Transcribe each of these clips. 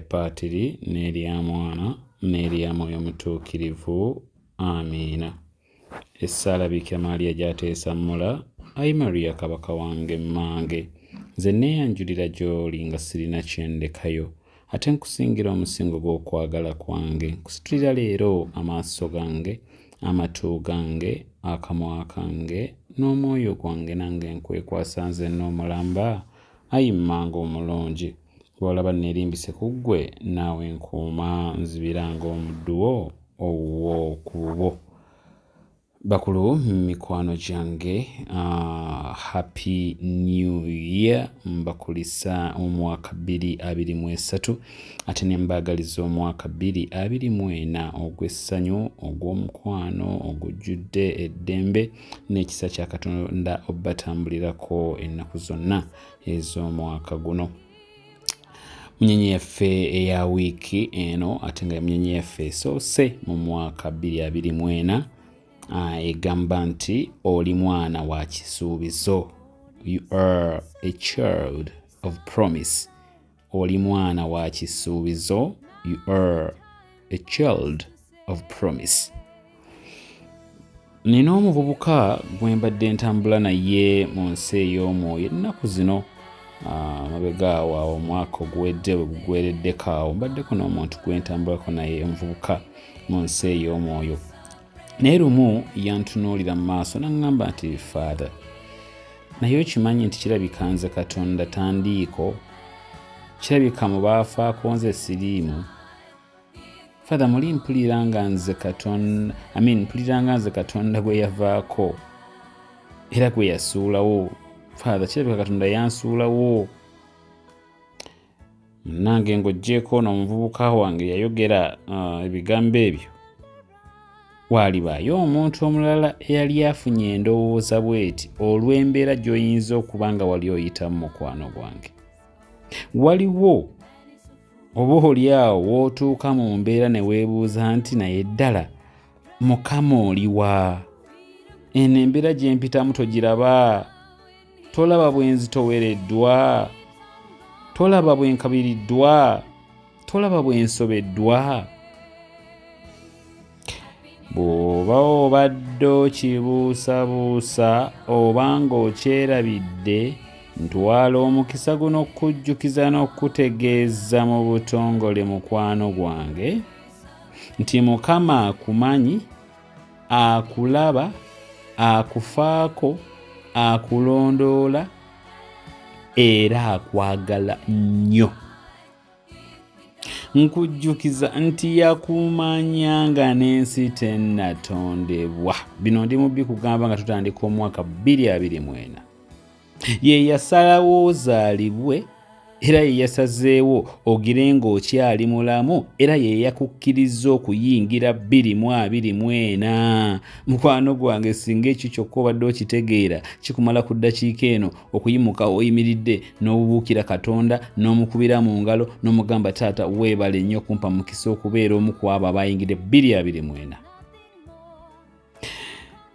Patiri n'erya Mwana n'erya Mwoyo Mutuukirivu. Amiina. Essaala Biikira Maria gy'ateesammula, Ayi Maria Kabaka wange mmange, nze nneeyanjulira gy'oli nga sirina kye ndekayo, ate nkusingira omusingo gw'okwagala kwange. Nkusitulira leero amaaso gange, amatu gange, akamwa kange, n'omwoyo gwange nange nkwekwasa nzenna omulamba, ayi mmange omulungi. Bw'olaba neerimbise ku ggwe, naawe nkuuma, nzibira ng'omuddu wo owuwo ku bubwo. Bakulu mikwano gyange, happy new year. Mbakulisa omwaka 2023 ate ne mbaagaliza omwaka 2024 ogw'essanyu, ogw'omukwano, ogujjudde eddembe n'ekisa kya Katonda obbatambulirako ennaku zonna ez'omwaka guno. Munyenye yaffe eya wiiki eno ate nga munyenye yaffe esoose mu mwaka 2024 egamba nti oli mwana wa kisuubizo. You are a child of promise. Oli mwana wa kisuubizo. You are a child of promise. Nina omuvubuka gwe mbadde ntambula naye mu nsi ey'omwoyo ennaku zino, mabega awo awo omwaka oguwedde we gugwereddeko awo, mbaddeko n'omuntu gwe ntambulako naye omuvubuka mu nsi ey'omwoyo. Naye lumu yantunuulira mu maaso n'aŋŋamba nti, Father, naye okimanyi nti kirabika nze Katonda tandiiko, kirabika mu baafaako nze siriimu. Father, muli mpulira nga nze Katonda, I mean, mpulira nga nze Katonda gwe yavaako era gwe yasuulawo. Father, kirabika Katonda yansuulawo. Nange ng'oggyeeko ono omuvubuka wange yayogera ebigambo ebyo, waalibaayo omuntu omulala eyali afunye endowooza bw'eti olw'embeera gy'oyinza okuba nga wali oyitamu mukwano gwange. Waliwo oba oli awo w'otuuka mu mbeera ne weebuuza nti naye ddala Mukama oliwa? Eno embeera gye mpitamu togiraba? Tolaba bwe nzitowereddwa? Tolaba bwe nkabiriddwa? Tolaba bwe nsobeddwa? Bw'oba obadde okibuusabuusa oba ng'okyerabidde, ntwala omukisa guno okukujjukiza n'okukutegeeza mu butongole mukwano gwange nti Mukama akumanyi, akulaba, akufaako, akulondoola era akwagala nnyo. Nkujjukiza nti yakumanya nga n'ensi tennatondebwa. Bino ndi mu bikugamba nga tutandika omwaka 2024. Ye yasalawo ozaalibwe era ye yasazeewo ogire ng'okyali mulamu era ye yakukkirizza okuyingira 2024. Mukwano gwange, singa ekyo kyokka obadde okitegeera kikumala ku ddakiika eno okuyimuka oyimiridde n'obubuukira Katonda n'omukubira mu ngalo n'omugamba, Taata weebale nnyo okumpa mukisa okubeera omu ku abo abayingidde 2024.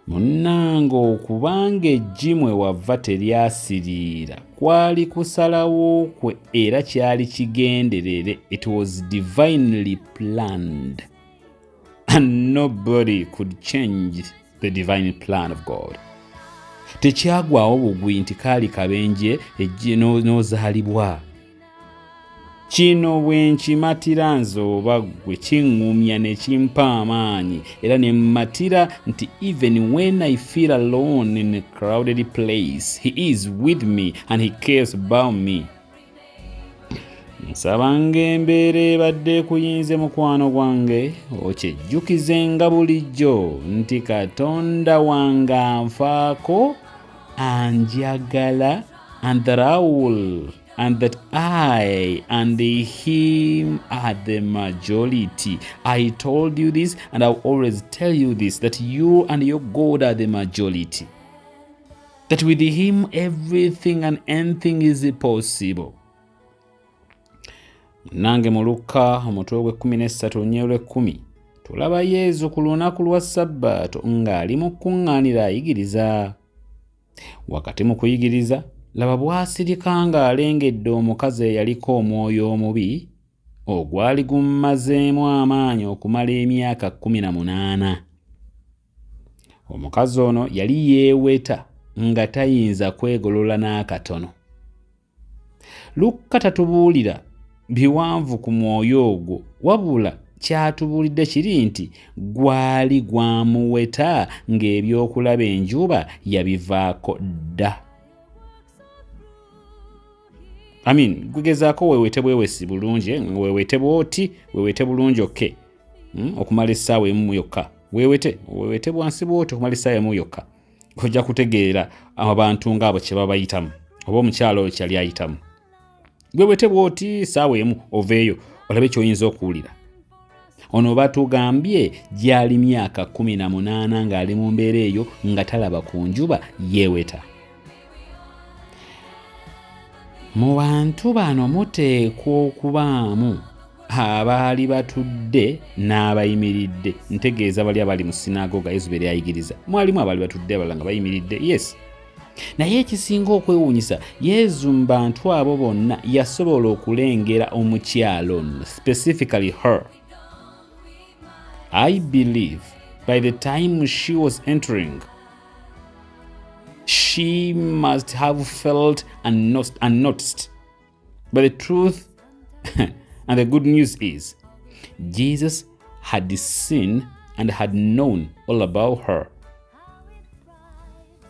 Munnange, okubanga eggi mwe wava teryasiriira kwali kusalawo kwe era kyali kigenderere. It was divinely planned and nobody could change the divine plan of God. Tekyagwawo bugwi nti kaali kabenje eggi n'ozaalibwa. Kino bwe nkimatira nze oba ggwe kiŋŋumya ne kimpa amaanyi era ne mmatira nti even when I feel alone in a crowded place, he is with me and he cares about me. Nsaba ng'embeera ebadde ekuyinze mukwano gwange okyejjukizenga bulijjo nti Katonda wange anfaako, anjagala, and that I will and that I and him are the majority. I told you this and I'll always tell you this, that you and your God are the majority. That with him everything and anything is possible. Nange mu Lukka omutwe ogw'ekkumi n'essatu olunyiriri lw'ekkumi tulaba Yezu ku lunaku lwa Sabbaato ng'ali mu kkuŋŋaaniro ayigiriza. Wakati mu kuyigiriza, laba bw'asirika ng'alengedde omukazi eyaliko omwoyo omubi ogwali gummazeemu amaanyi okumala emyaka 18. Omukazi ono yali yeeweta nga tayinza kwegolola n'akatono. Lukka tatubuulira biwanvu ku mwoyo ogwo, wabula ky'atubuulidde kiri nti gwali gwamuweta ng'ebyokulaba enjuba yabivaako dda. I mean, gugezaako weewete bwewesi bulungi, weewete bw'oti, weewete bulungi okke okumala essaawa emu yokka. Weewete, weewete bwansi bw'oti okumala essaawa emu yokka. Ojja kutegeera abantu ng'abo kye babayitamu, oba omukyala oyo kyali ayitamu. Weewete bw'oti essaawa emu oveeyo olabe ky'oyinza okuwulira. Ono batugambye gyali myaka 18 ng'ali mu mbeera eyo nga talaba ku njuba, yeeweta. Mu bantu bano muteekwa okubaamu abaali batudde n'abayimiridde. Ntegeeza bali abali mu sinagoga Yesu be yayigiriza. Mwalimu abaali batudde, abalala nga bayimiridde. Yes. Naye ekisinga okwewuunyisa, Yesu mu bantu abo bonna yasobola okulengera omukyala ono, specifically her. I believe by the time she was entering, she must have felt unnoticed. But the truth and the good news is, Jesus had seen and had known all about her.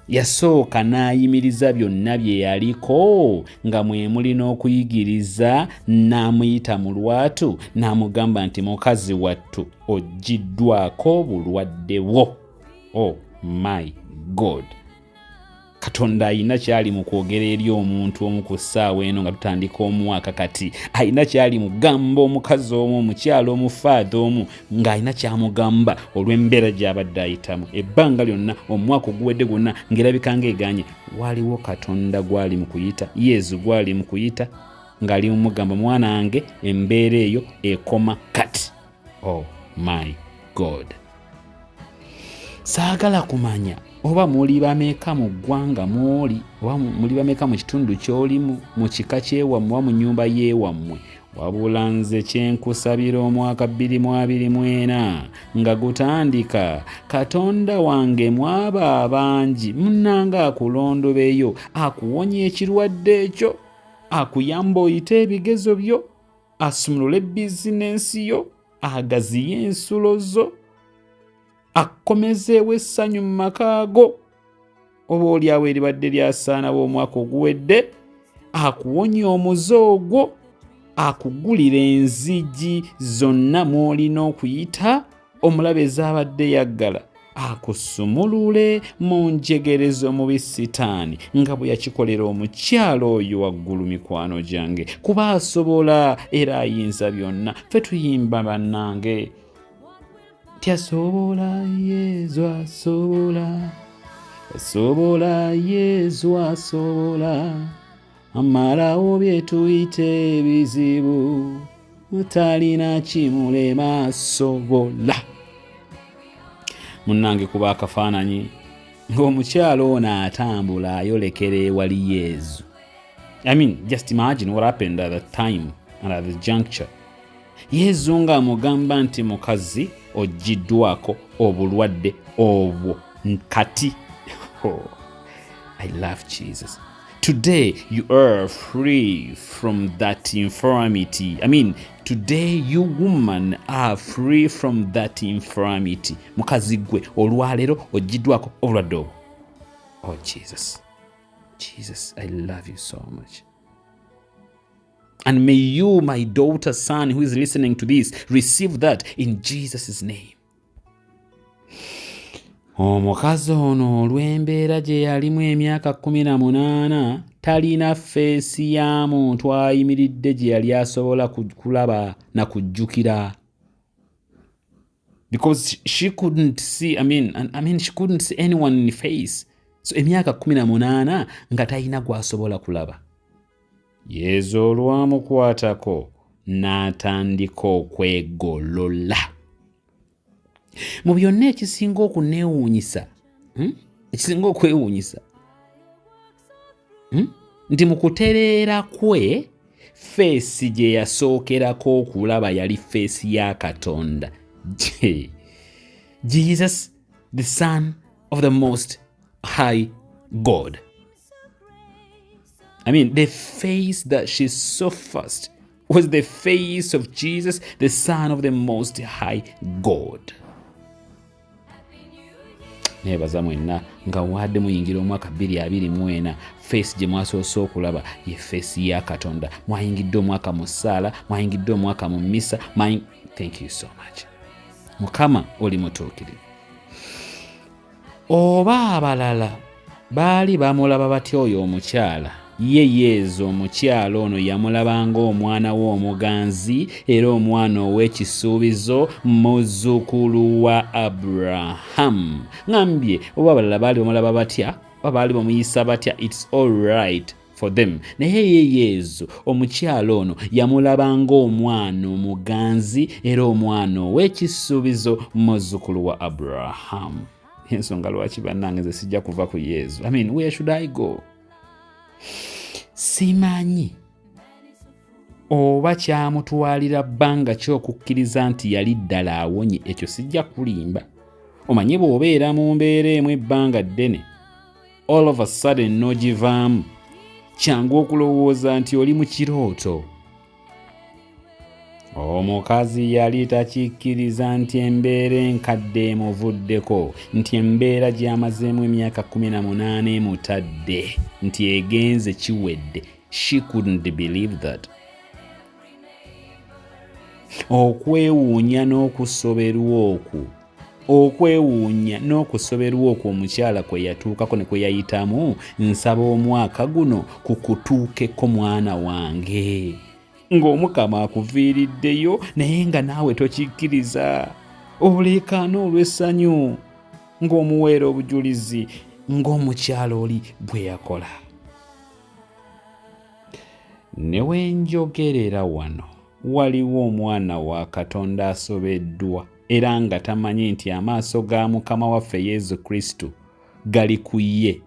Yasooka n'ayimiriza byonna bye yaliko nga mwe muli n'okuyigiriza, n'amuyita mu lwatu n'amugamba nti, "Mukazi wattu, oggiddwako obulwadde bwo." Oh my God! Katonda ayina kyali mu kwogera eri omuntu omu ku ssaawa eno nga tutandika omwaka kati. Ayina kyali mugamba omukazi omu, omukyala omu, father omu, ng'alina kyamugamba olw'embeera gy'abadde ayitamu ebbanga lyonna, omwaka oguwedde gwonna, ng'erabika ng'eganye. Waliwo Katonda gwali mu kuyita, Yezu gwali mu kuyita, ng'ali mumugamba, "Mwana wange, embeera eyo ekoma kati." Oh my God! Saagala kumanya oba muli bameka mu ggwanga mwoli, oba muli bameka mu kitundu ky'olimu, mu kika kyewammwe, oba mu nnyumba yeewammwe, wabula nze kyenkusabira omwaka 2024 nga gutandika, Katonda wange mwaba abangi munnanga akulondobeyo, akuwonya ekirwadde ekyo, akuyamba oyite ebigezo byo, asumulule bizinensi yo, agaziye ensulo zo, akkomezeewo essanyu mu maka go oba oliawo eribadde lyasaanawo omwaka oguwedde, akuwonya omuze ogwo, akugulira enzigi zonna mw'olina okuyita omulabe ezaabadde yaggala, akusumulule mu njegerezo mu bisitaani nga bwe yakikolera omukyalo oyo waggulu. Mikwano gyange, kuba asobola era ayinza byonna. Ffe tuyimba, bannange, tyasobola, Yezu asobola, asobola, Yezu asobola, amalawo bye tuyita ebizibu, talina kimulema, asobola. Munnange, kuba akafaananyi ng'omukyalo ono atambula ayolekera ewali Yezu. I mean, just imagine what happened at that time and at the juncture. Yezu ng'amugamba nti, "Mukazi, oggiddwako obulwadde obwo kati." Oh, I love Jesus. Today you are free from that infirmity. I mean, today you, woman, are free from that infirmity. Mukazi gwe, olwaleero oggiddwako obulwadde obwo. Oh Jesus, Jesus, I love you so much. And may you, my daughter, son, who is listening to this, receive that in Jesus' name. Omukazi ono olw'embeera gye yalimu emyaka 18, talina face ya muntu ayimiridde gye yali asobola kulaba na kujjukira, because she couldn't see, I mean, she couldn't see anyone in the face. So emyaka 18 nga talina gw'asobola kulaba. Yezu olwamukwatako n'atandika okwegolola. Mu byonna ekisinga okuneewuunyisa, Ekisinga okwewuunyisa, Nti mu kutereera kwe Face gye yasookerako okulaba yali face ya Katonda, Jesus, the Son of the Most High God. I mean, the face that she saw first was the face of Jesus, the Son of the Most High God. Nebaza mwenna nga wadde muyingira omwaka 2024, face gye mwasoose okulaba ye face ya Katonda. Mwayingidde omwaka mu ssaala, mwayingidde omwaka mu misa. Thank you so much. Mukama oli mutuukirivu. Oba abalala baali bamulaba batya oyo omukyala, ye Yezu omukyala ono yamulaba ng'omwana we omuganzi era omwana ow'ekisuubizo, muzzukulu wa Aburahamu. Ŋambye oba abalala baali bamulaba batya, oba baali bamuyisa batya, it's all right for them, naye ye Yezu omukyala ono yamulaba ng'omwana omuganzi era omwana ow'ekisuubizo, muzzukulu wa Aburahamu. Ensonga lwaki, bannange, nze sijja kuva ku Yezu. I mean, where should I go? Simanyi oba kyamutwalira bbanga kyokukkiriza nti yali ddala awonye. Ekyo sijja kulimba. Omanye bw'obeera mu mbeera emu ebbanga ddene, all of a sudden n'ogivaamu, kyangu okulowooza nti oli mu kirooto. Omukazi yali takikkiriza nti embeera enkadde emuvuddeko, nti embeera gy'amazeemu emyaka 18 emutadde, nti egenze, kiwedde. She couldn't believe that. Okwewuunya n'okusoberwa okwo, okwewuunya n'okusoberwa okwo omukyala kwe yatuukako ne kwe yayitamu, nsaba omwaka guno kukutuukeko, mwana wange, ng'Omukama akuviiriddeyo naye nga naawe tokikkiriza, oleekaana olw'essanyu ng'omuweera obujulizi ng'omukyala oli bwe yakola. Ne wenjogerera wano, waliwo omwana wa Katonda asobeddwa era nga tamanyi nti amaaso ga Mukama waffe Yesu Kristo gali ku ye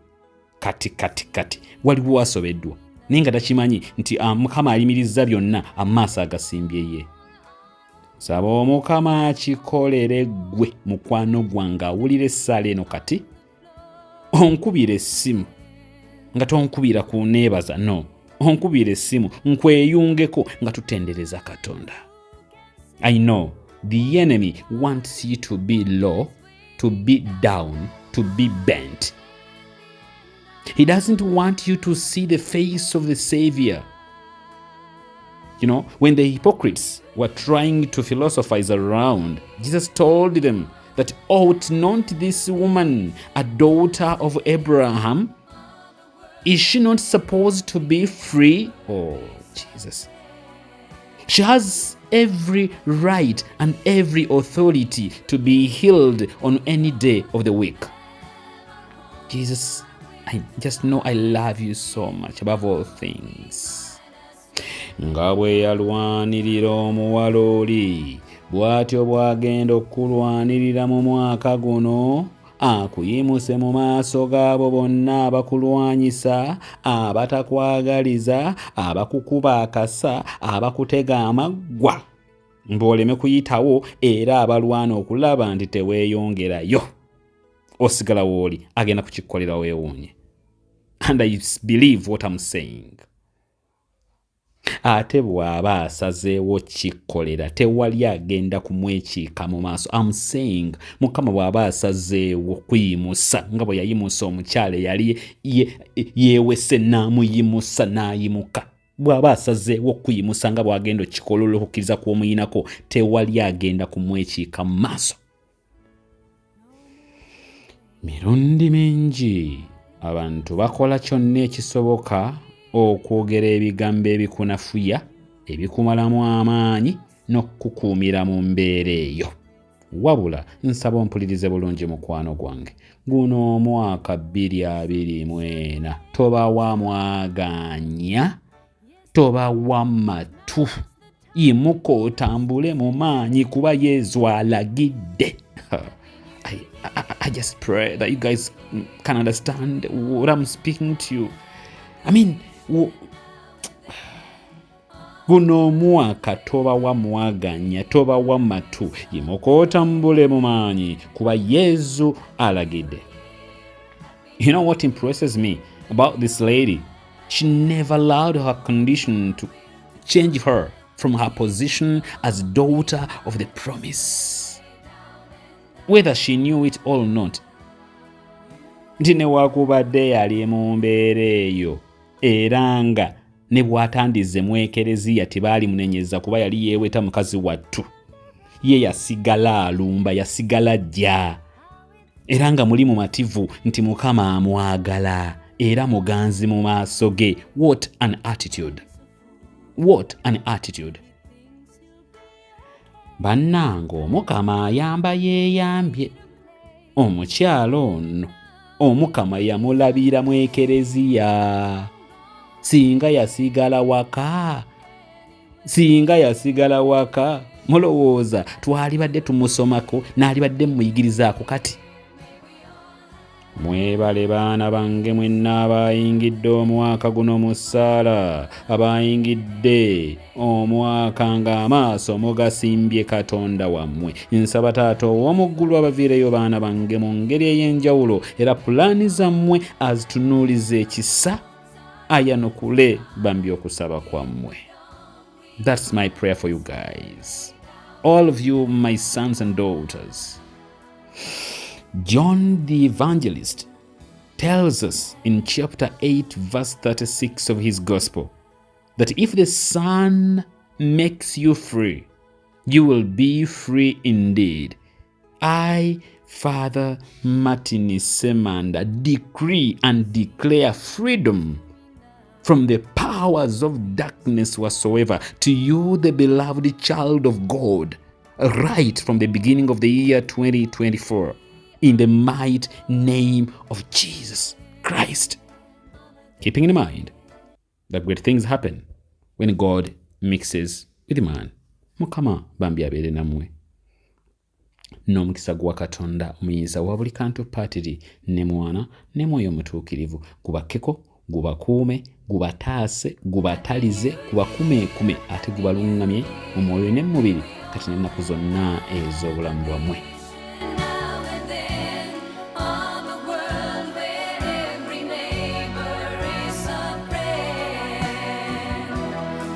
kati kati kati. Waliwo asobeddwa naye nga takimanyi nti Mukama ayimiriza byonna amaaso agasimbye ye. Saba Omukama akikolere ggwe mukwano gwange awulira essaala eno kati. Onkubira essimu nga tonkubira kuneebaza, no, onkubira essimu nkweyungeko nga tutendereza Katonda. I know the enemy wants you to be low, to be down, to be bent. He doesn't want you to see the face of the Savior. When the hypocrites were trying to philosophize around, Jesus told them that ought not this woman, a daughter of Abraham, is she not supposed to be free? Oh, Jesus. She has every right and every authority to be healed on any day of the week. Jesus, I just know I love you so much above all things. Nga bwe yalwanirira omuwala oli, bw'atyo bw'agenda okukulwanirira mu mwaka guno, akuyimuse mu maaso gaabo bonna abakulwanyisa, abatakwagaliza, abakukuba akasa, abakutega amaggwa ng'oleme kuyitawo, era abalwana okulaba nti teweeyongerayo, osigala wooli. Agenda kukikolera weewuunye. And I believe what I'm saying. Ate bw'aba asazeewo kikkolera, tewali agenda kumwekiika mu maaso. Am saying, Mukama bw'aba asazeewo kuyimusa nga bwe yayimusa omukyala eyali yeewese n'amuyimusa n'ayimuka, bw'aba asazeewo okuyimusa nga bw'agenda okikola olw'okukkiriza kw'omuyinako, tewali agenda kumwekiika mu maaso. Mirundi mingi abantu bakola kyonna ekisoboka okwogera ebigambo ebikunafuya, ebikumalamu amaanyi n'okukukuumira mu mbeera eyo. Wabula nsaba ompulirize bulungi, mukwano gwange. Guno omwaka 2024, tobawa mwaganya, tobawa matu. Yimuka otambule mu maanyi, kuba Yezu alagidde. I just pray that you guys can understand what I'm speaking to you. I mean, Guno omwaka tobawa mwaganya, tobawa matu, yimuka otambule mu maanyi kuba Yezu alagidde. You know what impresses me about this lady? She never allowed her condition to change her from her position as daughter of the promise, whether she knew it or not. Nti newakubadde yali mu mbeera eyo, era nga ne bw'atandize mu ekereziya tebaali munenyeza kuba yali yeeweta mukazi wattu, ye yasigala alumba, yasigala ajja, era nga muli mumativu nti Mukama amwagala era muganzi mu maaso ge. What an attitude! What an attitude! Bannange, Omukama ayamba yeeyambye. Omukyalo ono Omukama yamulabira mu ekereziya. Singa yasigala waka, singa yasigala waka, mulowooza twalibadde tumusomako n'alibadde mumuyigirizaako? Kati mwebale baana bange mwenna abayingidde omwaka guno mu ssaala, abayingidde omwaka ng'amaaso mugasimbye Katonda wammwe. Nsaba Taata ow'omu ggulu abaviireyo baana bange mu ngeri ey'enjawulo, era pulaani zammwe azitunuuliza ekisa, ayanukule bambi okusaba kwammwe. That's my prayer for you guys, all of you, my sons and daughters. John the Evangelist tells us in chapter 8, verse 36 of his gospel that if the Son makes you free, you will be free indeed. I, Father Martin Ssemanda, decree and declare freedom from the powers of darkness whatsoever to you, the beloved child of God, right from the beginning of the year 2024, in the mighty name of Jesus Christ. Keeping in mind that great things happen when God mixes with man. Mukama bambi abeere nammwe n'omukisa gwa Katonda omuyinza wa buli kantu, Patiri ne Mwana ne Mwoyo Omutuukirivu, gubakkeko, gubakuume, gubataase, gubatalize, gubakumeekume, ate gubaluŋŋamye mu mwoyo ne mu mubiri kati n'ennaku zonna ez'obulamu bwammwe.